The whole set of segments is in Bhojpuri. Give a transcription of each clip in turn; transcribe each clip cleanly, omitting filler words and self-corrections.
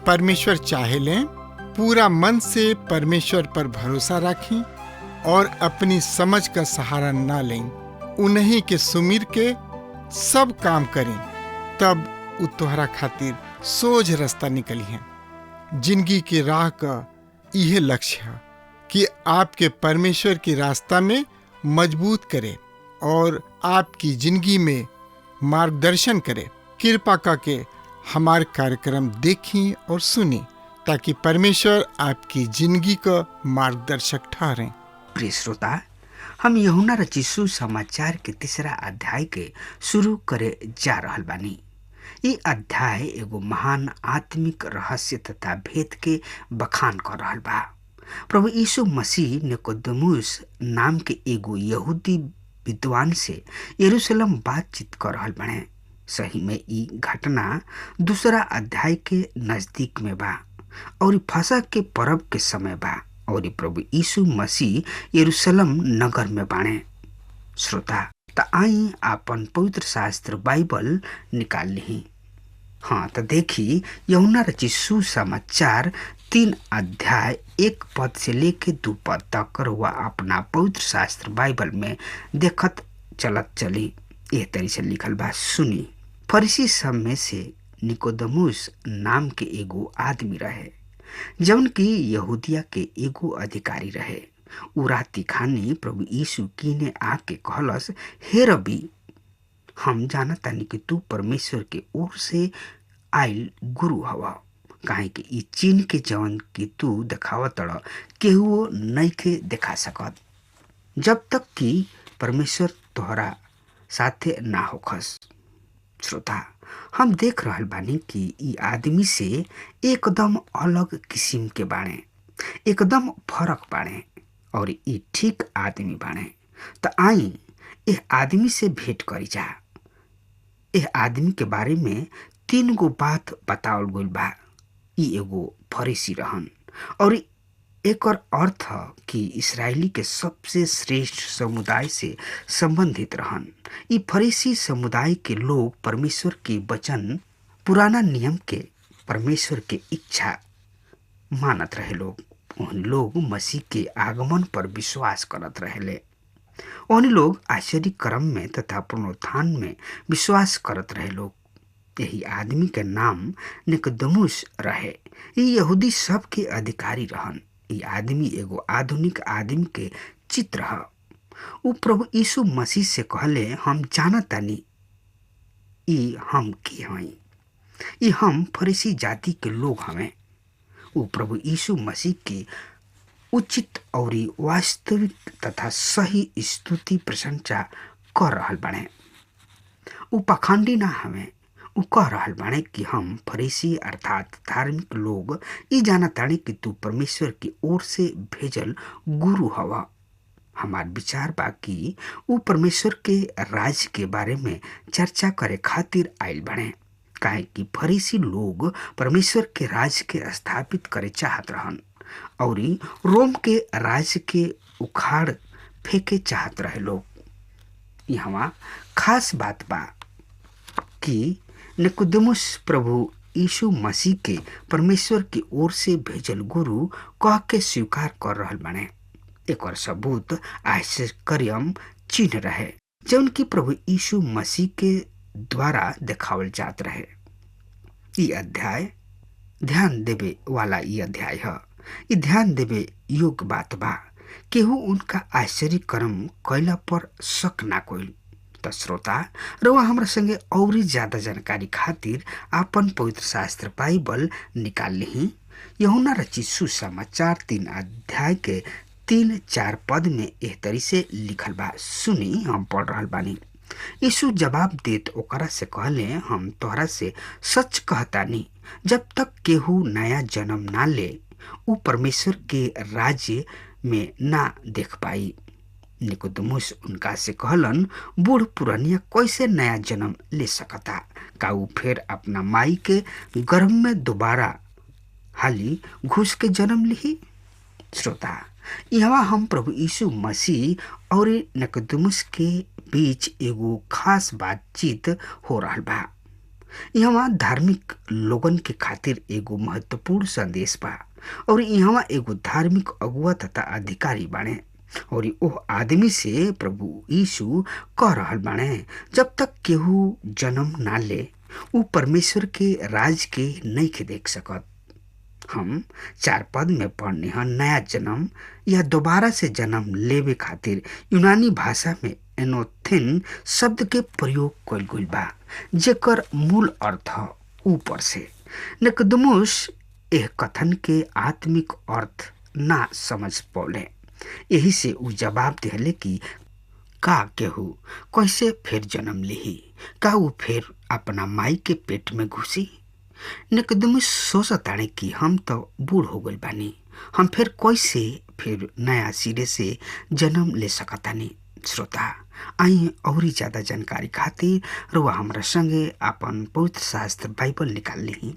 परमेश्वर चाहे लें पूरा मन से परमेश्वर पर भरोसा रखें और अपनी समझ का सहारा ना लें। उन्हीं के सुमिर के सब काम करें, तब उ तोहरा खातिर सोझ रास्ता निकली है। जिंदगी के राह का यह लक्ष्य है कि आपके परमेश्वर के रास्ता में मजबूत करे और आपकी जिंदगी में मार्गदर्शन करे। कृपा करके हमारे कार्यक्रम देखें और सुनें ताकि परमेश्वर आपकी जिंदगी का मार्गदर्शक ठहरें। प्रिय श्रोता, हम यूहन्ना रचित सुसमाचार के तीसरा अध्याय के शुरू करे जा रहल बानी। ये अध्याय एगो महान आत्मिक रहस्य तथा भेद के बखान कर रहल बा। प्रभु यीशु मसीह निकोदेमुस नाम के एगो यहूदी विद्वान से यरूशलेम बातचीत कर रहल बने। सही में ई घटना दूसरा अध्याय के नजदीक में बा और फसह के पर्व के समय बा और प्रभु यीशु मसीह यरूशलेम नगर में बाणे। श्रोता, त आई आपन पवित्र शास्त्र बाइबल निकाल ली। हाँ, त देखी यूहन्ना रचित सुसमाचार 3 अध्याय 1 पद से लेके 2 पद तक रुआ अपना पवित्र शास्त्र बाइबल में देखत चलत चली। एह तरी से लिखल बा, सुनी। फरीसी सब में से निकोदेमुस नाम के एगो आदमी रहे, जौन की यहूदिया के एगो अधिकारी रहे। उ राति खानी प्रभु यीशु कीने आके कहलस, हे रबी, हम जानतानी कि तू परमेश्वर के ओर से आइल गुरु हवा, काहे कि ई चिन्ह के जवन कि तू देखावत केहू नइखे देखा सकत जब तक कि परमेश्वर तोहरा साथे ना होखस। श्रोता, हम देख रहल बानी कि ई आदमी से एकदम अलग किस्म के बाणे, एकदम फरक बाणे और ई ठीक आदमी बाणे। त आई एह आदमी से भेंट करी जा। एह आदमी के बारे में 3 गो बात बतावल गइल बा। ई एगो फरीसी रहन और एकर अर्थ कि इसराइली के सबसे श्रेष्ठ समुदाय से संबंधित रहन। ई फरीसी समुदाय के लोग परमेश्वर के वचन, पुराना नियम के परमेश्वर के इच्छा मानत रहे लोग। उन लोग मसीह के आगमन पर विश्वास करत रहेले। उन लोग आश्चर्य कर्म में तथा पुनरुत्थान में विश्वास करत रहे लोग। यही आदमी के नाम निकोदेमुस रहे। ये यहूदी सब के अधिकारी रहन। ये आदमी एगो आधुनिक आदमी के चित्र ह। उ प्रभु यीशु मसीह से कहले, हम जानतानी ई हम के हई, ई हम फरीसी जाति के लोग हवें। उ प्रभु यीशु मसीह के उचित और वास्तविक तथा सही स्तुति प्रशंसा कर रहल बाणे। उ पाखंडी ना हवें। उ कह रहल बाणे कि हम फरीसी अर्थात धार्मिक लोग ई जानतानी कि तू परमेश्वर की ओर से भेजल गुरु हवा। हमार विचार बा कि उ परमेश्वर के राज्य के बारे में चर्चा करे खातिर आइल बाणे, काहे कि फरीसी लोग परमेश्वर के राज्य के स्थापित करे चाहत रहन और रोम के राज्य के उखाड़ फेंके चाहत रहे लोग। यहाँ खास बात बा कि निकोदेमुस प्रभु यीशु मसीह के परमेश्वर की ओर से भेजल गुरु कह के स्वीकार कर रहल बाने। एकर सबूत आश्चर्यकर्म चिन्ह रहे जौन की प्रभु यीशु मसीह के द्वारा देखावल जात रहे। ई अध्याय ध्यान देवे वाला ई अध्याय है। ई ध्यान देवे योग्य बात बा। केहू उनका आश्चर्य कर्म कैला पर शक ना कोइल। त श्रोता रउआ हमरा संगे औरी ज्यादा जानकारी खातिर आपन पवित्र शास्त्र बाइबल निकाल लिही। यूहन्ना रचित सुसमाचार 3 अध्याय के 3-4 पद में एह तरी से लिखल बा। सुनी, हम पढ़ रहल बानी। यीशु जवाब देत ओकरा से कहले, हम तोहरा से सच कहतानी, जब तक केहू नया जन्म ना ले उ परमेश्वर के राज्य में ना देख पाई। निकोदमुस उनका से कहलन, बूढ़ पुरनिया कैसे नया जन्म ले सकता? का ऊ फिर अपना माई के गर्भ में दोबारा हाली घुस के जन्म लिही? श्रोता, यहाँ हम प्रभु यीशु मसीह और निकोदेमुस के बीच एगो खास बातचीत हो रहा बा। यहाँ धार्मिक लोगन के खातिर एगो महत्वपूर्ण संदेश बा और यहाँ एगो धार्मिक अगुआ तथा अधिकारी बाणे और ओह आदमी से प्रभु यीशु कह रहल बाणे, जब तक केहू जन्म ना ले ऊ परमेश्वर के राज के नहीं देख सकत। हम 4 पद में पढ़ने हैं, नया जन्म या दोबारा से जन्म लेवे खातिर यूनानी भाषा में एनोथिन शब्द के प्रयोग कइल गइल बा, जेकर मूल अर्थ ऊपर से। निकोदेमुस एह कथन के आत्मिक अर्थ ना समझ पौले, यही से ऊ जवाब दिले कि का केहू कैसे फिर जन्म लिही? का ऊ फिर अपना माई के पेट में घुसी? निकोदेमुस सोचताने कि हम तो बूढ़ हो गइल बानी, हम फिर कैसे फिर नया सिरे से जन्म ले सकतानी। श्रोता, आई औरी ज़्यादा जानकारी खातिर रुआ हमरा संगे अपन पवित्र शास्त्र बाइबल निकाल ली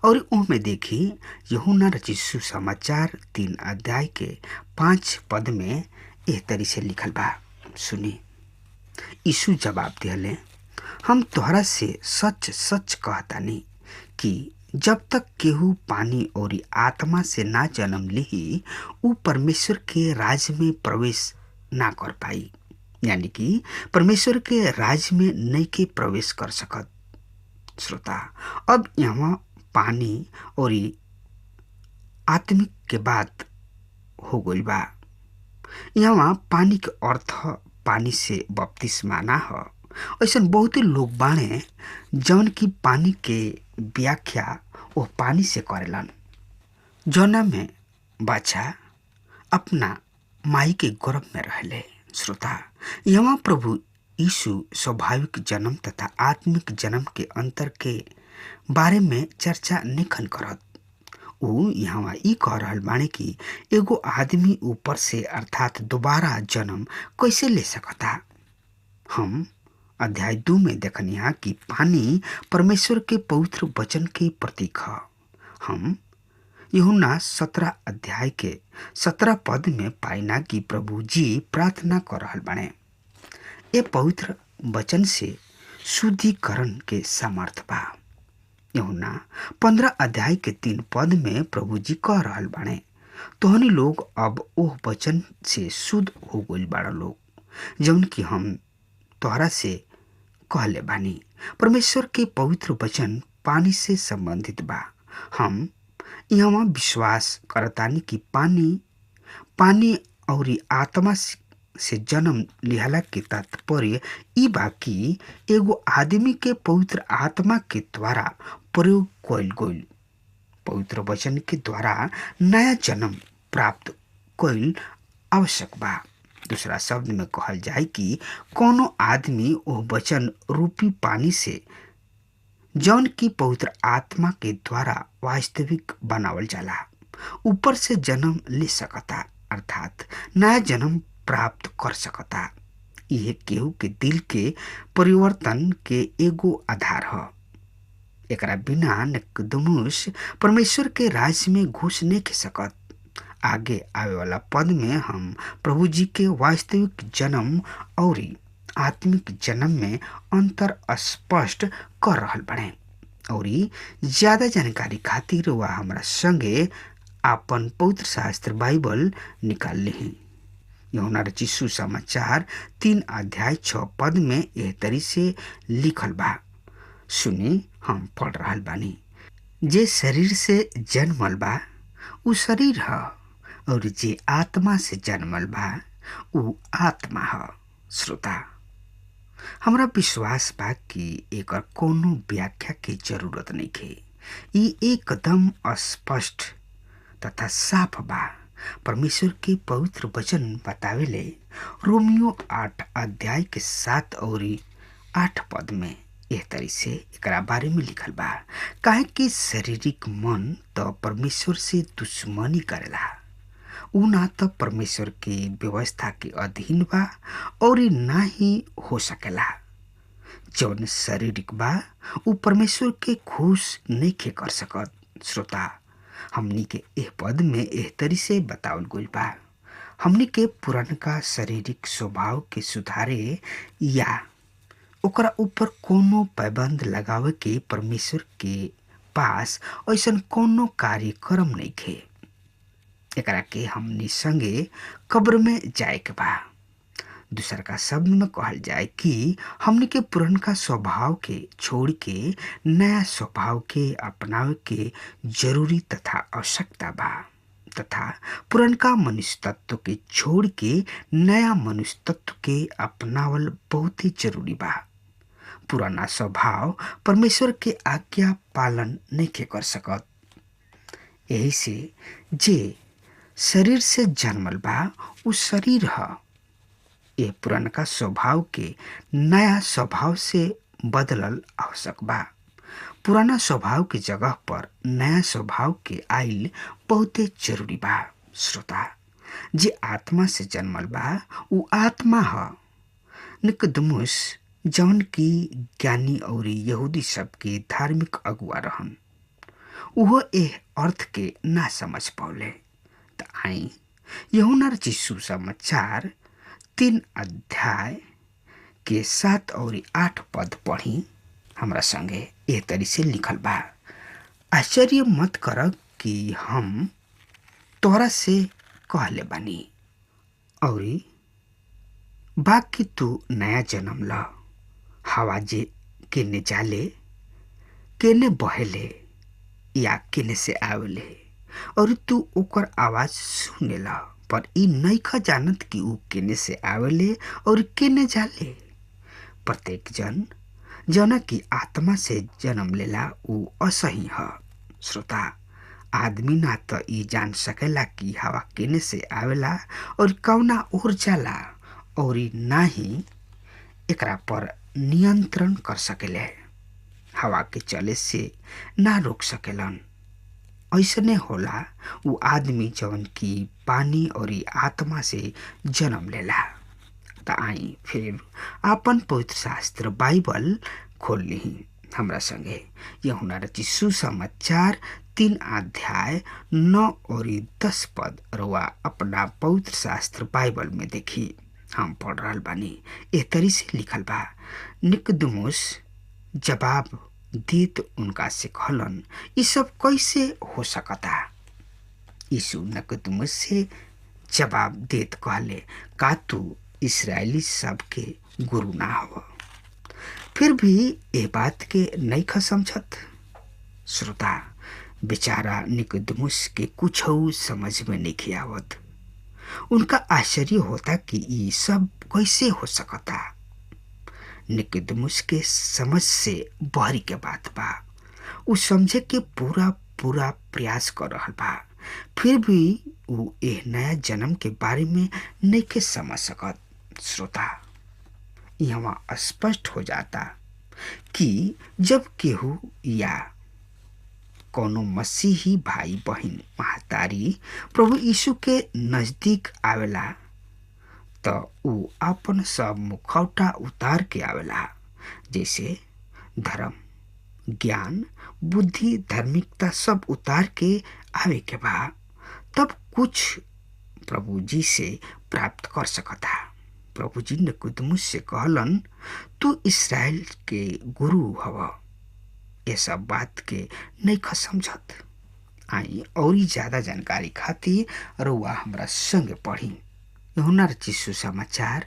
और उनमें देखी यूहन्ना रचित सुसमाचार 3 अध्याय के 5 पद में एह तरी से लिखल बा। सुनी, यीशु जवाब दिहले, हम तोहरा से सच सच कहतानी कि जब तक केहू पानी और आत्मा से ना जन्म लिही ऊ परमेश्वर के राज में प्रवेश ना कर पाई, यानी कि परमेश्वर के राज में नहीं के प्रवेश कर सकत। श्रोता, अब यहाँ पानी और आत्मिक के बात हो गइल बा। यहाँ पानी के अर्थ पानी से बपतिस्मा ना ह। ऐसा बहुत लोग बाणे जौन की पानी के व्याख्या वो पानी से करेलन। जौना में बाछा अपना माई के गर्भ में रहले। श्रोता, यहाँ प्रभु यीशु स्वाभाविक जन्म तथा आत्मिक जन्म के अंतर के बारे में चर्चा निखन करत। ऊ यहाँ ई कह रहल बाणे कि एगो आदमी ऊपर से अर्थात दोबारा जन्म कैसे ले सकता। हम अध्याय 2 में देखनिहा कि पानी परमेश्वर के पवित्र वचन के प्रतीक ह। हम यूहन्ना 17 अध्याय के 17 पद में पाइना कि प्रभु जी प्रार्थना कर रहल बाणे। ये पवित्र वचन से शुद्धिकरण के सामर्थ बा। यूहन्ना 15 अध्याय के 3 पद में प्रभु जी कह रहल बाणे, तोहनी लोग अब ओह वचन से शुद्ध हो गइल बाड़ा लोग, जौन कि हम तोहरा से कहले बानी। परमेश्वर के पवित्र वचन पानी से संबंधित बा। हम यहाँ विश्वास करतानी कि पानी पानी और आत्मा से जन्म लिहला के तात्पर्य ई बा कि एगो आदमी के पवित्र आत्मा के द्वारा प्रयोग कइल गइल पवित्र वचन के द्वारा नया जन्म प्राप्त कइल आवश्यक बा। दूसरा शब्द में कहल जाए कि कोनो आदमी ओह वचन रूपी पानी से जौन की पवित्र आत्मा के द्वारा वास्तविक बनावल जाला ऊपर से जन्म ले सकता, अर्थात नया जन्म प्राप्त कर सकता। यह केहू के दिल के परिवर्तन के एगो आधार ह। एकरा बिना निकोदेमुस परमेश्वर के राज्य में घुस नहीं के सकत। आगे आवे वाला पद में हम प्रभु जी के वास्तविक जन्म और आत्मिक जन्म में अंतर स्पष्ट कर रहल बने। और ज्यादा जानकारी खातिर वह हमरा संगे आपन पवित्र शास्त्र बाइबल निकाल ली। यूहन्ना रचित सुसमाचार 3 अध्याय 6 पद में एह तरी से लिखल बा। सुनी, हम पढ़ रहल बानी। जे शरीर से जन्मल बा उ शरीर ह, और जे आत्मा से जन्मल बा उ आत्मा ह। श्रोता, हमरा विश्वास बा कि एकर कोनो व्याख्या के जरूरत नइखे। ई एकदम स्पष्ट तथा साफ बा। परमेश्वर के पवित्र वचन बतावेले रोमियो 8 अध्याय के 7 और 8 पद में एह तरी से एकरा बारे में लिखल बा, काहे कि शारीरिक मन तो परमेश्वर से दुश्मनी करेला, उ ना त परमेश्वर के व्यवस्था के अधीन बा और ना ही हो सकेला। जौन शारीरिक बा उ परमेश्वर के खुश नहीं कर सकत। श्रोता, हमनी के एह पद में एह तरी से बतावल गइल बा, हमनी के पुरनका शारीरिक स्वभाव के सुधारे या ओकरा ऊपर कोनो पाबंद लगावे के परमेश्वर के पास ऐसन कोनो कार्यक्रम नहीं खे। एकरा के हमनी संगे कब्र में जाए के बा। दूसर का शब्द में कहल जाए कि हमनी के पुरनका स्वभाव के छोड़ के नया स्वभाव के अपनावे के जरूरी तथा आवश्यकता बा तथा पुरनका मनुष्य तत्व के छोड़ के नया मनुष्य तत्व के अपनावल बहुत ही जरूरी बा। पुराना स्वभाव परमेश्वर के आज्ञा पालन नहीं कर सकत। यही से जे शरीर से जन्मल बा उ शरीर ह। ये पुरनका स्वभाव के नया स्वभाव से बदलल आवश्यक बा। पुराना स्वभाव के जगह पर नया स्वभाव के आइल बहुते जरूरी बा। श्रोता, जे आत्मा से जन्मल बा उ आत्मा ह। निकुदेमुस जौन की ज्ञानी और यहूदी सबके धार्मिक अगुआ रहन, उहो एह अर्थ के ना समझ पौले। त आई यूहन्ना रचित सुसमाचार 3 अध्याय के 7 और 8 पद पढ़ी हमरा संगे। एह तरी से लिखल बा, आश्चर्य मत कर कि हम तोरा से कहले बानी और बाकी तू नया जन्म ल। हवा जे केने जाले, केने बहेले या केने से आवेले और तू ओकर आवाज सुनेला, पर ई नइखा जानत कि ऊ केने से आवेले और केने जाले। प्रत्येक जन जना की आत्मा से जन्म लेला ऊ असही ह। श्रोता, आदमी ना त ई जान सकेला कि हवा केने से आवेला और कौना ओर जाला और ना ही एकरा पर नियंत्रण कर सकेले। हवा के चले से ना रोक सकेलन। ऐसने होला उ आदमी जवन की पानी और आत्मा से जन्म लेला। त आई फिर आपन पवित्र शास्त्र बाइबल खोल ली हमरा संगे यूहन्ना रचित सुसमाचार 3 अध्याय 9 और 10 पद रुआ अपना पवित्र शास्त्र बाइबल में देखी। हम पढ़ रहल बानी। एह तरी से लिखल बा, निकुदेमुस जवाब देत उनका से कहलन, ई सब कैसे हो सकता? यीशु निकुदेमुस से जवाब देत कहले, का तू इसराइली सबके गुरु ना हो, फिर भी ए बात के नहीं समझत? श्रोता, बेचारा निकुदेमुस के कुछ समझ में नहीं आवत। उनका आश्चर्य होता कि ये सब कैसे हो सकता। निकुदेमुस के समझ से बहरी के बात बा। उ समझे के पूरा पूरा प्रयास कर रहल बा, फिर भी उ एह नया जन्म के बारे में नहीं के समझ सकत। श्रोता, यहाँ स्पष्ट हो जाता कि जब केहू या कोनो मसीही भाई बहन महतारी प्रभु यीशु के नजदीक आवेला त उ अपन सब मुखौटा उतार के आवेला, जैसे धर्म, ज्ञान, बुद्धि, धार्मिकता सब उतार के आवे के बा, तब कुछ प्रभु जी से प्राप्त कर सकता। प्रभु जी निकुदेमुस से कहलन, तू इसराइल के गुरु हव, ये सब बात के नहीं समझत। आई और ज्यादा जानकारी खातिर रुआ हमरा संग पढ़ी यूहन्ना रचित सुसमाचार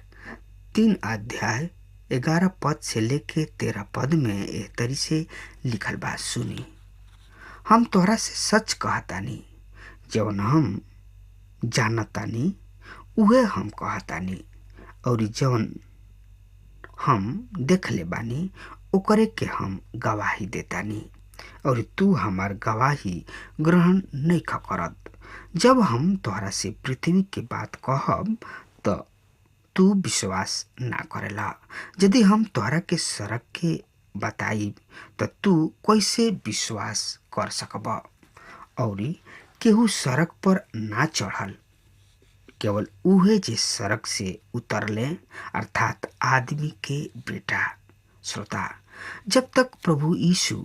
3 अध्याय 11 पद से लेके 13 पद में एह तरी से लिखल बा। सुनी, हम तोहरा से सच कहतानी, जौन हम जानतानी उहे हम कहतानी, और जौन हम देखले बानी ओकरे के हम गवाही देतानी, और तू हमार गवाही ग्रहण नहीं करत। जब हम तोहरा से पृथ्वी के बात कहब त तू विश्वास ना करेला। यदि हम तोहरा के सड़क के बताई त तू कैसे विश्वास कर सकब? और केहू सड़क पर ना चढ़ल केवल उहे जे सड़क से उतरले, अर्थात आदमी के बेटा। श्रोता, जब तक प्रभु यीशु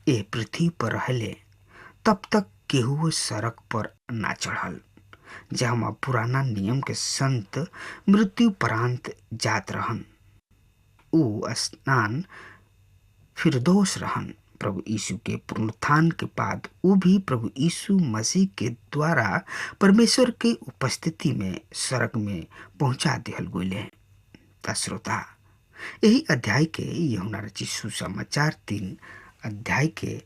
ए पृथ्वी पर रहले तब तक केहू सड़क पर ना चढ़ल, जहाँ पुराना नियम के संत मृत्यु परांत जात रहन। ऊ स्नान फिरदोस रहन। प्रभु यीशु के पुनरुत्थान के बाद ऊ भी प्रभु यीशु मसीह के द्वारा परमेश्वर के उपस्थिति में स्वर्ग में पहुंचा दिहल गइले। श्रोता, यही अध्याय के यूहन्ना रचित सुसमाचार 3 अध्याय के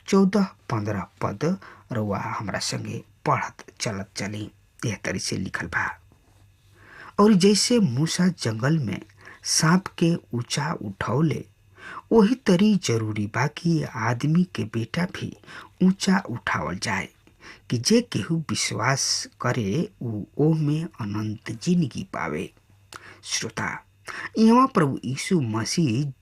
14-15 पद रउआ हमरा संगे पढ़त चलत चली। यह तरी से लिखल बा, और जैसे मूसा जंगल में सांप के ऊंचा उठौले, वही तरी जरूरी बा कि आदमी के बेटा भी ऊंचा उठावल जाए, कि जे केहू विश्वास करे ऊ ओ में अनंत जिंदगी पावे। श्रोता, यहाँ प्रभु यीशु मसीह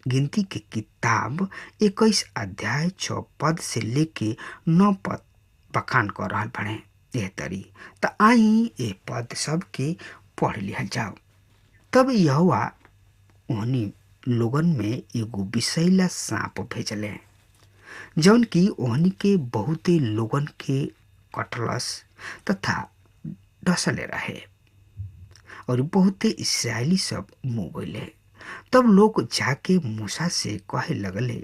गिनती के किताब 21 अध्याय 6 पद से लेके 9 पद बखान कर रहल बने। यह तरी त आई ए पद सब के पढ़ लिहल जाओ। तब यहोवा ओहनी लोगन में एगो विषैला सांप भेजले, जौन की ओहनी के बहुते लोगन के कटलस तथा डसले रहे, और बहुते इस्राएली सब मुँह गइले। तब लोग जाके मूसा से कहे लगले,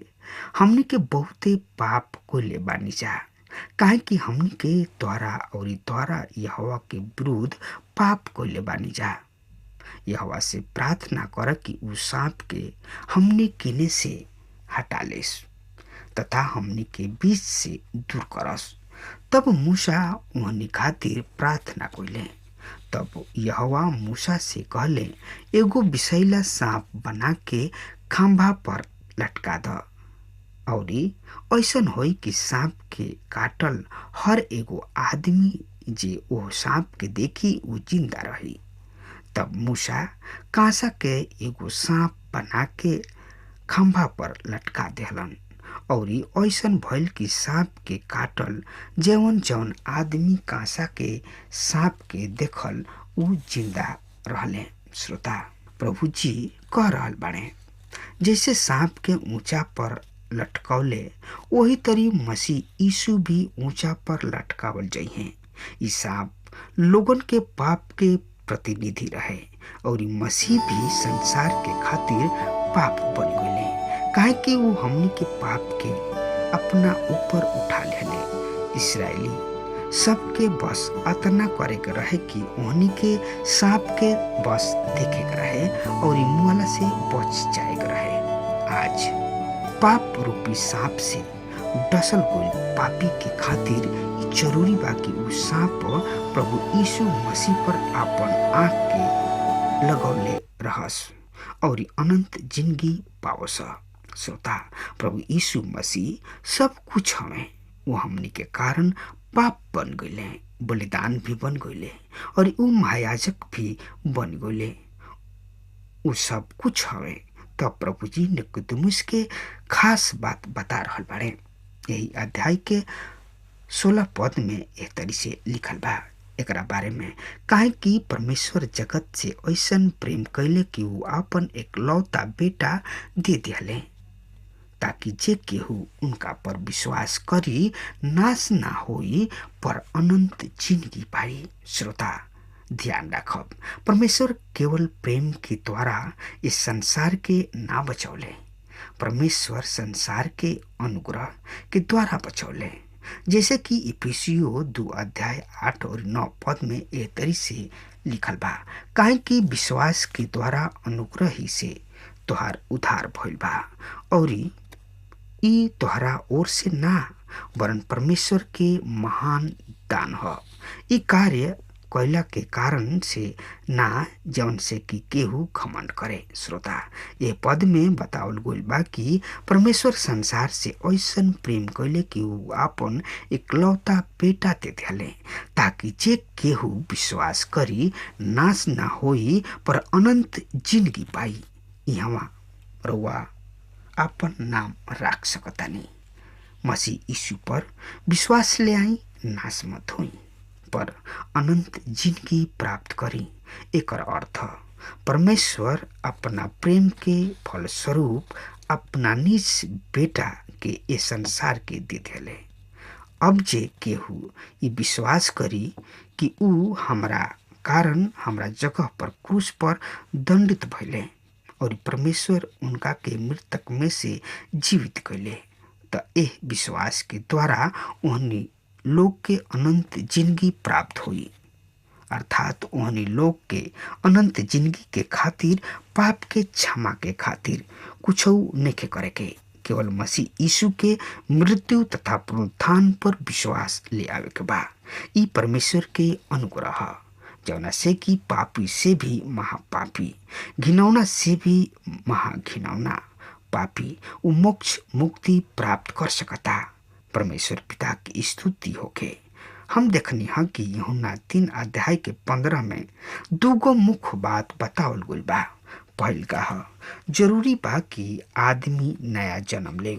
हमनी के बहुते पाप कोइले बानी जा, काहे कि हमनी के द्वारा और द्वारा यहोवा के विरुद्ध पाप कोइले बानी जा। यहोवा से प्रार्थना कर कि ऊ सांप के हमनी किने से हटा लेस तथा हमनी के बीच से दूर करस। तब मूसा ओहनी खातिर प्रार्थना कइले। तब यहोवा मूसा से कहले, एगो विषैला सांप बना के खम्भा पर लटका द, और ऐसन होई कि सांप के काटल हर एगो आदमी जे ओ सांप के देखी ऊ जिंदा रही। तब मूसा कांसा के एगो सांप बना के खम्भा पर लटका देहलन, और ऐसन भइल कि सांप के काटल जौन जौन आदमी कांसा के सांप के देखल ऊ जिंदा रहले। श्रोता, प्रभु जी कह रहल बाड़े, जैसे सांप के ऊंचा पर लटकौले वही तरी मसीह यीशु भी ऊंचा पर लटकावल जइहे। ई सांप लोगन के पाप के प्रतिनिधि रहे, और मसीह भी संसार के खातिर पाप बन गइले, काहे कि वो हमनी के पाप के अपना ऊपर उठा लेले। इसराइली सबके बस अतना करे के रहे कि ओहनी के सांप के बस देखे के रहे और मुआला से बच जाए के रहे। आज पाप रूपी सांप से डसल गइल पापी के खातिर जरूरी बा कि ऊ सांप प्रभु यीशु मसीह पर आपन आँख के लगौले रहस और अनंत जिंदगी पावस। श्रोता, प्रभु यीशु मसीह सब कुछ हमें, वो हमनी के कारण पाप बन गइले, बलिदान भी बन गइले और ऊ महायाजक भी बन गइले। ऊ सब कुछ हमें। तब प्रभु जी निकुदेमुस के खास बात बता रहल बाड़े। यही अध्याय के 16 पद में एक तरी से लिखल बा एकरा बारे में, काहे कि परमेश्वर जगत से ऐसन प्रेम कैले कि ऊ आपन एकलौता बेटा दे दिहले, ताकि जे केहू उनका पर विश्वास करी नाश ना होई पर अनंत जिंदगी पाई। श्रोता, ध्यान रखब, परमेश्वर केवल प्रेम के द्वारा इस संसार के ना बचौले, परमेश्वर संसार के अनुग्रह के द्वारा बचौले। जैसे कि इफिसियो 2 अध्याय 8 और 9 पद में ए तरी से लिखल बा, काहे कि विश्वास के द्वारा अनुग्रह ही से तोहार उद्धार भइल बा, और ई तोहरा ओर से ना वरन परमेश्वर के महान दान ह। ई कार्य कैला के कारण से ना जौन से कि केहू घमंड करे। श्रोता, ये पद में बतावल गइल बा कि परमेश्वर संसार से ऐसन प्रेम कैले कि ऊ आपन इकलौता बेटा दे दिले, ताकि जे केहू विश्वास करी नाश ना होई पर अनंत जिंदगी पाई। यहाँ रउआ आपन नाम राख सकतानी। मसीह यीशु पर विश्वास ले आई, नाश मत होई। पर अनंत जिंदगी प्राप्त करी। एकर अर्थ परमेश्वर अपना प्रेम के फलस्वरूप अपना निज बेटा के ए संसार के दे दिले। अब जे केहू ई विश्वास करी कि ऊ हमरा कारण हमरा जगह पर क्रूस पर दंडित भइले और परमेश्वर उनका के मृतक में से जीवित कैले, त एह विश्वास के द्वारा ओहनी लोग के अनंत जिंदगी प्राप्त हुई। अर्थात ओहनी लोग के अनंत जिंदगी के खातिर पाप के क्षमा के खातिर कुछ नहीं करे के, केवल मसीह यीशु के मृत्यु तथा पुनरुत्थान पर विश्वास ले आवे के बा। ई परमेश्वर के अनुग्रह जौना से कि पापी से भी महापापी, घिनौना से भी महाघिनौना पापी उ मोक्ष मुक्ति प्राप्त कर सकता। परमेश्वर पिता की स्तुति होके। हम देखनी हा कि यूहन्ना 3 अध्याय के 15 में दूगो मुख्य बात बतावल गइल बा। पहिल का ह जरूरी बा कि आदमी नया जन्म ले।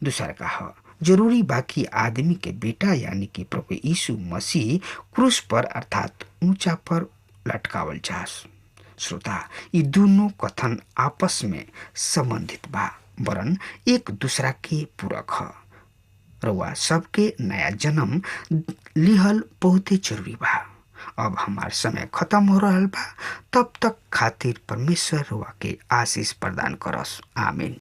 दूसरा का ह जरूरी बा कि आदमी के बेटा यानी कि प्रभु यीशु मसीह क्रूस पर अर्थात ऊंचा पर लटकावल जास। श्रोता, ये दोनों कथन आपस में संबंधित बा, वरन एक दूसरा के पूरक ह। रउआ सबके नया जन्म लिहल बहुते जरूरी बा। अब हमार समय खत्म हो रहल बा। तब तक खातिर परमेश्वर रउआ के आशीष प्रदान करस। आमीन।